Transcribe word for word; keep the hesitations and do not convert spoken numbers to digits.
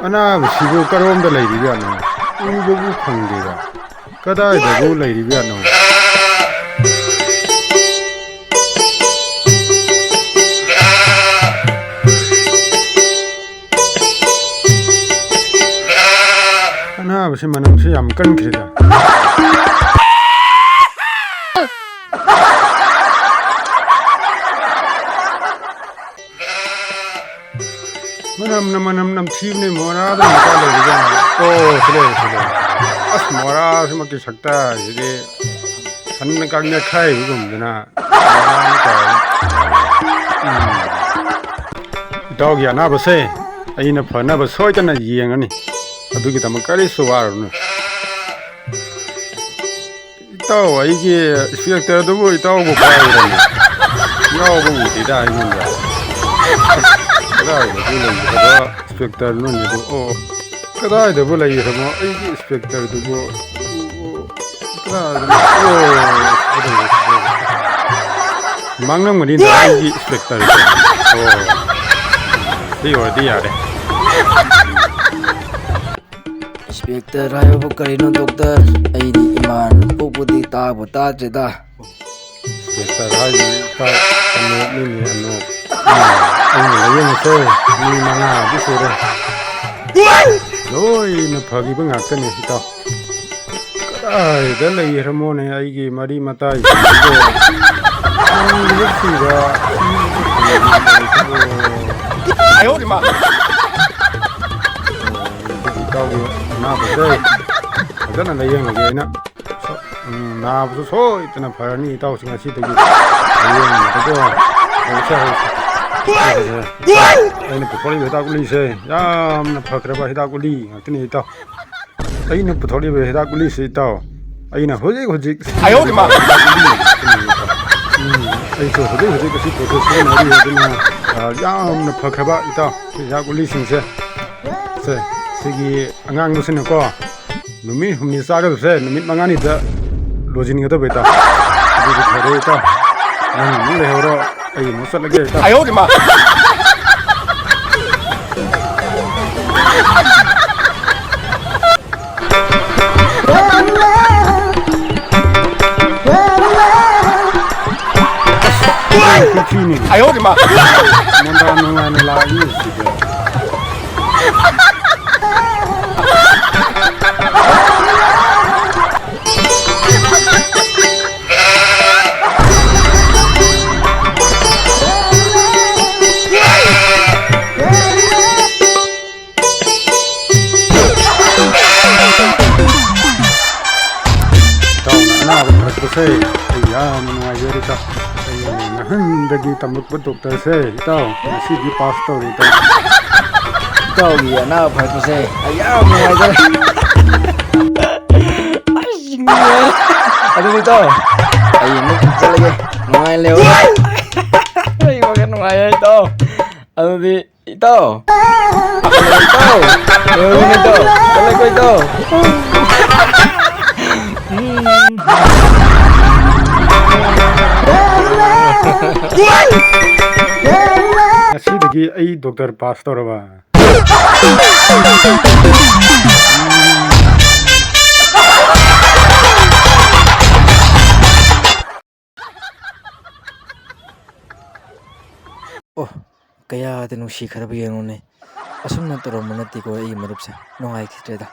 ꯑꯅꯥꯕꯁꯤꯕꯨ ꯀꯔꯣꯝꯗ ꯂꯩꯔꯤꯕꯖꯥꯠꯅꯣ? ꯎꯕꯕꯨ ꯐꯪꯗꯦꯗ꯫ ꯀꯗꯥꯏꯗꯕꯨ ꯂꯩꯔꯤꯕꯖꯥꯠꯅꯣ? ꯑꯅꯥꯕꯁꯤ ꯃꯅꯝꯁꯤ ꯌꯥꯝ ꯀꯟꯈ꯭ꯔꯦꯗ꯫ ꯃꯅꯝꯅ ꯃꯅꯝ ꯅꯝꯊꯤꯕꯅꯦ, ꯃꯣꯔꯥꯗ ꯃꯆꯥ ꯂꯩꯕꯖꯥꯠꯅꯤ꯫ ꯑꯣ, ꯁꯤ ꯂꯩꯔꯦ, ꯁꯤ ꯂꯩꯔꯦ꯫ ꯑꯁ, ꯃꯣꯔꯥꯁꯤꯃꯛꯀꯤ ꯁꯛꯇ ꯁꯤꯗꯤ ꯁꯟꯅ ꯀꯥꯡꯅ ꯈꯥꯏꯕꯒꯨꯝꯗꯅ ꯃꯣꯔꯥꯅꯤ ꯀꯥꯏꯅ꯫ ꯎꯝ꯫ ꯏꯇꯥꯎꯒꯤ ꯑꯅꯥꯕꯁꯦ ꯑꯩꯅ ꯐꯅꯕ ꯁꯣꯏꯗꯅ ꯌꯦꯡꯉꯅꯤ꯫ ꯑꯗꯨꯒꯤꯗꯃꯛ ꯀꯔꯤꯁꯨ ꯋꯥꯔꯨꯅꯨ꯫ ꯏꯇꯥꯎ, ꯑꯩꯒꯤ inspector ꯗꯨꯕꯨ ꯏꯇꯥꯎꯕꯨ ꯄꯥꯏꯔꯅꯦ꯫ ꯌꯥꯎꯕ ꯎꯗꯦꯗ ꯑꯩꯉꯣꯟꯗ꯫ ꯀꯗꯥꯏꯗꯕꯨ ꯂꯩꯈ꯭ꯔꯕ inspector ꯅꯣꯅꯦ ꯑꯗꯨ? ꯑꯣ, ꯀꯗꯥꯏꯗꯕꯨ ꯂꯩꯈ꯭ꯔꯕꯅꯣ ꯑꯩꯒꯤ inspector ꯗꯨꯕꯨ? ꯑꯣ, ꯀꯗꯥꯏꯗꯅꯣ? ꯑꯣ, ꯃꯥꯡꯂꯝꯒꯅꯤꯗ ꯑꯩꯒꯤ inspector ꯗꯣ꯫ ꯑꯣ, ꯁꯤ ꯑꯣꯏꯔꯗꯤ ꯌꯥꯔꯦ꯫ Inspector ꯍꯥꯏꯕꯕꯨ ꯀꯔꯤꯅꯣ, doctor? ꯑꯩꯗꯤ ꯏꯃꯥꯟ ꯄꯣꯛꯄꯗꯤ ꯇꯥꯕꯨ ꯇꯥꯗ꯭ꯔꯤꯗ꯫ Inspector ꯍꯥꯏꯁꯤ ꯏꯇꯥꯎ ꯑꯅꯣꯞꯅꯤꯅꯦ, ꯑꯅꯣꯞ꯫ ꯎꯝ, ꯑꯩꯅ ꯂꯥꯌꯦꯡꯕꯁꯦ ꯃꯤ ꯃꯉꯥꯗꯤ ꯁꯨꯔꯦ꯫ ꯂꯣꯏꯅ ꯐꯈꯤꯕ ꯉꯥꯛꯇꯅꯦ, ꯏꯇꯥꯎ꯫ ꯀꯗꯥꯏꯗ ꯂꯩꯈ꯭ꯔꯃꯣꯅꯦ ꯑꯩꯒꯤ ꯃꯔꯤ ꯃꯇꯥꯏꯁꯤꯡꯗꯣ? ꯁꯤꯕ꯫ ꯏꯇꯥꯎꯒꯤ ꯑꯅꯥꯕꯁꯦ ꯐꯖꯅ ꯂꯥꯌꯦꯡꯉꯒꯦ ꯑꯩꯅ꯫ ꯁꯣ-, ꯎꯝ, ꯅꯥꯕꯁꯨ ꯁꯣꯏꯗꯅ ꯐꯔꯅꯤ ꯏꯇꯥꯎꯁꯤꯡ ꯑꯁꯤꯗꯒꯤ꯫ ꯂꯥꯌꯦꯡꯕꯗꯀꯣ꯫ ꯍꯧꯁꯦ, ꯍꯧꯁꯦ꯫ ꯑꯩꯅ ꯄꯨꯊꯣꯔꯛꯏꯕ ꯍꯤꯗꯥꯛ ꯒꯨꯂꯤꯁꯦ ꯌꯥꯝꯅ ꯐꯈ꯭ꯔꯕ ꯍꯤꯗꯥꯛ ꯒꯨꯂꯤ ꯉꯥꯛꯇꯅꯤ ꯏꯇꯥꯎ꯫ ꯑꯩꯅ ꯄꯨꯊꯣꯔꯛꯏꯕ ꯍꯤꯗꯥꯛ ꯒꯨꯂꯤꯁꯤ ꯏꯇꯥꯎ, ꯑꯩꯅ ꯍꯧꯖꯤꯛ ꯍꯧꯖꯤꯛ ꯍꯥꯏꯍꯧꯔꯤꯃ꯫ ꯎꯝ, ꯑꯩꯁꯨ ꯍꯧꯖꯤꯛ ꯍꯧꯖꯤꯛ ꯑꯁꯤ process ꯁꯤꯖꯤꯟꯅꯔꯤ ꯑꯗꯨꯅ, ꯑ, ꯌꯥꯝꯅ ꯐꯈ꯭ꯔꯕ ꯏꯇꯥꯎ ꯍꯤꯗꯥꯛ ꯒꯨꯂꯤꯁꯤꯡꯁꯦ꯫ ꯁꯦ, ꯁꯤꯒꯤ ꯑꯉꯥꯡꯕꯁꯤꯅꯀꯣ ꯅꯨꯃꯤꯠ ꯍꯨꯝꯅꯤ ꯆꯥꯒꯗꯕꯁꯦ ꯅꯨꯃꯤꯠ ꯃꯉꯥꯅꯤꯗ ꯂꯣꯏꯁꯤꯟꯒꯗꯕ ꯏꯇꯥꯎ꯫ ꯑꯗꯨꯗꯤ ꯐꯔꯦ ꯏꯇꯥꯎ꯫ ꯅꯪ ꯑꯃꯨꯛ ꯂꯩꯍꯧꯔꯣ, ꯑꯩ ꯑꯃꯨꯛ ꯆꯠꯂꯒꯦ ꯏꯇꯥꯎ꯫ ꯍꯥꯏꯍꯧꯔꯤꯃ꯫ ꯁꯤꯅꯤ꯫ ꯑꯌꯣ ꯃꯥ꯫ ꯃꯣꯟꯗꯥ ꯅꯨꯡꯉꯥꯏꯅ ꯂꯥꯛꯏ ꯁꯤꯗ꯫ ꯏꯇꯥꯎꯅ ꯑꯅꯥꯕ ꯐꯔꯛꯄꯁꯦ ꯑꯩ ꯌꯥꯝꯅ ꯅꯨꯡꯉꯥꯏꯖꯔꯦ ꯏꯇꯥꯎ꯫ ꯑꯩ ꯅꯍꯥꯟꯗꯒꯤ ꯇꯝꯃꯛꯄ ꯗꯣꯛꯇꯔꯁꯦ ꯏꯇꯥꯎ ꯉꯁꯤꯗꯤ ꯄꯥꯁ ꯇꯧꯔꯦ ꯏꯇꯥꯎ꯫ ꯏꯇꯥꯎꯒꯤ ꯑꯅꯥꯕ ꯐꯔꯛꯄꯁꯦ ꯑꯩ ꯌꯥꯝ ꯅꯨꯡꯉꯥꯏꯖꯔꯦ꯫ ꯑꯩ ꯅꯨꯡꯉꯥꯏꯔꯦ꯫ ꯑꯗꯨꯗꯤ ꯏꯇꯥꯎ ꯑꯩ ꯑꯃꯨꯛ ꯆꯠꯂꯒꯦ꯫ ꯅꯨꯡꯉꯥꯏꯅ ꯂꯩꯍꯧꯔꯣ꯫ ꯑꯩ ꯋꯥꯈꯜ ꯅꯨꯡꯉꯥꯏꯔꯦ ꯏꯇꯥꯎ꯫ ꯑꯗꯨꯗꯤ ꯏꯇꯥꯎ꯫ ꯏꯇꯥꯎ꯫ ꯂꯩꯍꯧꯔꯣ ꯏꯇꯥꯎ꯫ ꯆꯠꯂꯦꯀꯣ ꯏꯇꯥꯎ꯫ ꯎꯝ꯫ ꯉꯁꯤꯗꯒꯤ ꯑꯩ ꯗꯣꯛꯇꯔ ꯄꯥꯁ ꯇꯧꯔꯕ꯫ ꯑꯣ, ꯀꯌꯥꯗ ꯅꯨꯡꯁꯤꯈ꯭ꯔꯕ ꯌꯦꯡꯉꯨꯅꯦ꯫ ꯑꯁꯨꯝꯅ ꯇꯧꯔꯝꯕ ꯅꯠꯇꯦꯀꯣ ꯑꯩꯒꯤ ꯃꯔꯨꯞꯁꯦ꯫ ꯅꯨꯡꯉꯥꯏꯈꯤꯗ꯭ꯔꯦꯗ꯫